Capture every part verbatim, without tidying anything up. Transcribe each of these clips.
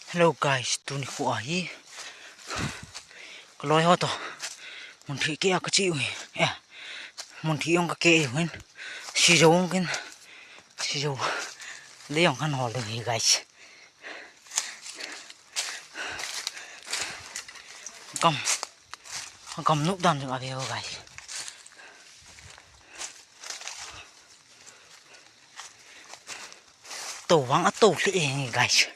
Hello guys, tuni khu ahi. Kaloi ho to. Mun thih keh a kache u hi. Eh. Mun thih jong kakeh u hin. Sijou jong kin. Sijou. Lei jong kan hol ding hi guys. Gam. Gam nup dan jong ave o guys. To vang a to lheh e guys.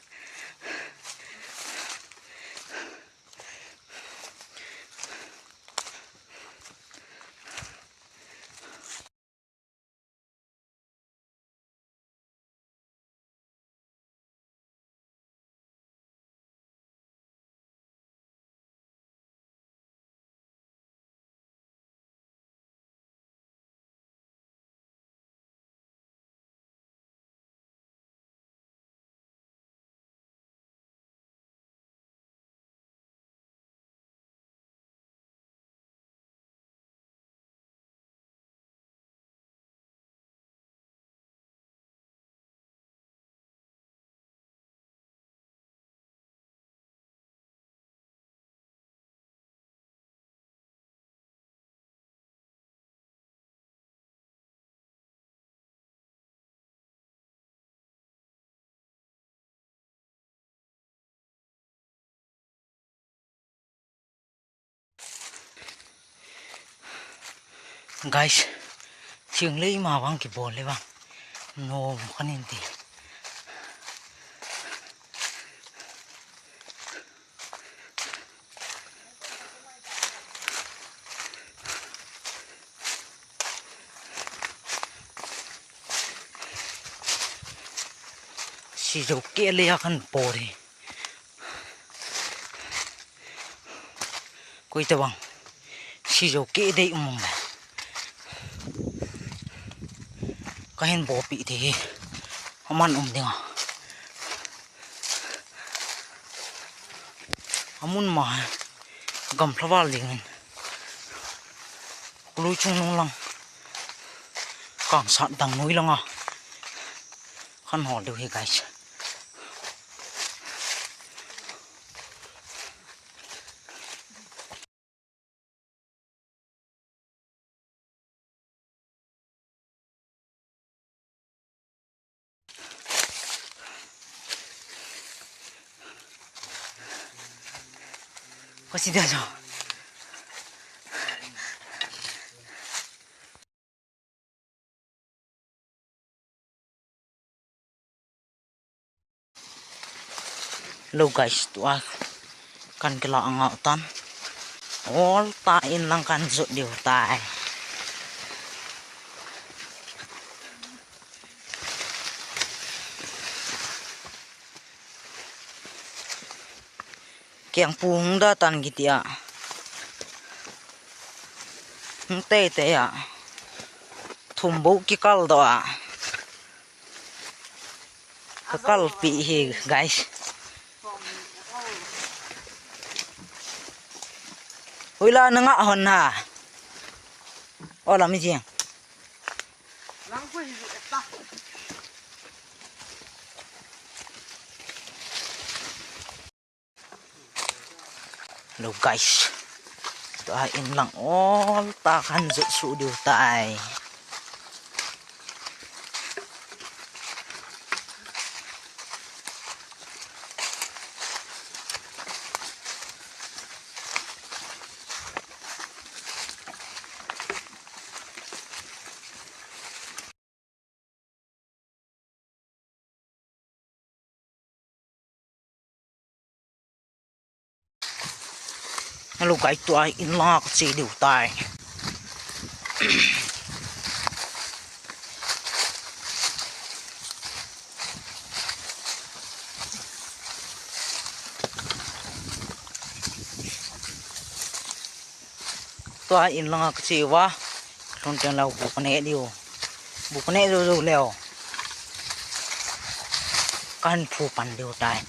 Guys, thing lei ma vang kibol le vang. No, kanin ti. Sijou keh lei a kan bol e. Koi tabang. Sijou keh dei um mong le. Kahin bolpeh thei hi. Aman um ding a. Amun ma hi. Gamlha val ding in. Lui chung nung lang. Kangsat dang noi lang a. Kan hol diu hi guys. Kasi dia jo. Hello guys, tua kan kila anga tan. Ol ta in lang kan jot diu tai. Kengpu hung da tan kiti a. Hung teitei a. Thum bou kikal doh a. Kakalpi hi, guys. Hoila nanga hon ha. Ola mi jing. Hello guys. Tua in lang ol ta kan jot su diu tai. Hello guys, tua in lang kache diu tai. Tua in lang kache uva. Lhun teng leh bu kaneh diu. Bu kaneh jou jou leh. Kan phu pan diu tai.